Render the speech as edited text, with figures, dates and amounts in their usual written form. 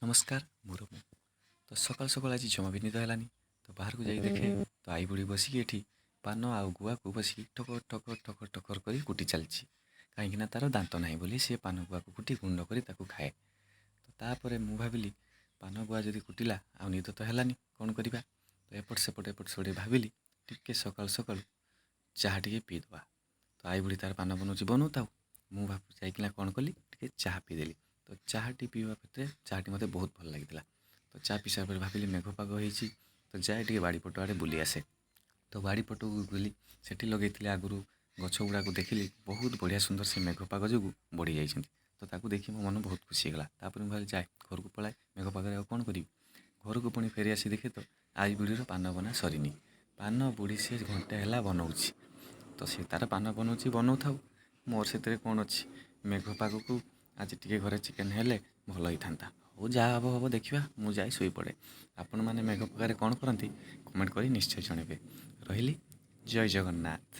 ନମସ୍କାର, ମୁଁ ରମୁ। ତ ସକାଳୁ ସକାଳୁ ଆଜି ଜମା ବି ନିଦ ହେଲାନି। ତ ବାହାରକୁ ଯାଇ ଦେଖେ ତ ଆଈ ବୁଢ଼ୀ ବସିକି ଏଠି ପାନ ଆଉ ଗୁଆକୁ ବସିକି ଠକ ଠକ ଠକ ଠକର କରି କୁଟି ଚାଲିଛି, କାହିଁକିନା ତା'ର ଦାନ୍ତ ନାହିଁ ବୋଲି ସିଏ ପାନ ଗୁଆକୁ କୁଟି ଗୁଣ୍ଡ କରି ତାକୁ ଖାଏ। ତ ତାପରେ ମୁଁ ଭାବିଲି, ପାନ ଗୁଆ ଯଦି କୁଟିଲା ଆଉ ନିଦ ତ ହେଲାନି, କ'ଣ କରିବା? ତ ଏପଟ ସେପଟ ଏପଟ ସେପଟ ଭାବିଲି, ଟିକେ ସକାଳୁ ସକାଳୁ ଚାହା ଟିକେ ପିଇଦେବା। ତ ଆଈ ବୁଢ଼ୀ ତା'ର ପାନ ବନଉଛି, ବନଉଥାଉ। ମୁଁ ଭାବ ଯାଇକିନା କ'ଣ କଲି, ଟିକେ ଚାହା ପିଇଦେଲି। ତ ଚାହାଟି ପିଇବା ଭିତରେ ଚାହାଟି ମୋତେ ବହୁତ ଭଲ ଲାଗିଥିଲା। ତ ଚା ପିଇ ସାରିଲା ପରେ ଭାବିଲି, ମେଘ ପାଗ ହେଇଛି, ତ ଯାଏ ଟିକେ ବାଡ଼ି ପଟ ଆଡ଼େ ବୁଲି ଆସେ। ତ ବାଡ଼ି ପଟକୁ ଗଲି, ସେଠି ଲଗେଇଥିଲି ଆଗରୁ ଗଛ ଗୁଡ଼ାକୁ ଦେଖିଲି, ବହୁତ ବଢ଼ିଆ ସୁନ୍ଦର ସେ ମେଘ ପାଗ ଯୋଗୁଁ ବଢ଼ିଯାଇଛନ୍ତି। ତ ତାକୁ ଦେଖି ମୋ ମନ ବହୁତ ଖୁସି ହେଇଗଲା। ତାପରେ ମୁଁ ଭାବିଲି, ଯାଏ ଘରକୁ ପଳାଏ, ମେଘ ପାଗରେ ଆଉ କ'ଣ କରିବି? ଘରକୁ ପୁଣି ଫେରି ଆସି ଦେଖେ ତ ଆଈ ବୁଢ଼ୀର ପାନ ବନା ସରିନି। ପାନ ବୁଢ଼ୀ ସିଏ ଘଣ୍ଟେ ହେଲା ବନଉଛି। ତ ସେ ତା'ର ପାନ ବନଉଛି, ବନଉଥାଉ, ମୋର ସେଥିରେ କ'ଣ ଅଛି? ମେଘ ପାଗକୁ ଆଜି ଟିକେ ଘରେ ଚିକେନ୍ ହେଲେ ଭଲ ହେଇଥାନ୍ତା। ହଉ, ଯାହା ହେବ ହେବ, ଦେଖିବା। ମୁଁ ଯାଇ ଶୋଇପଡ଼େ। ଆପଣମାନେ ମେଘ ପାଗରେ କ'ଣ କରନ୍ତି, କମେଣ୍ଟ କରି ନିଶ୍ଚୟ ଜଣାଇବେ। ରହିଲି, ଜୟ ଜଗନ୍ନାଥ।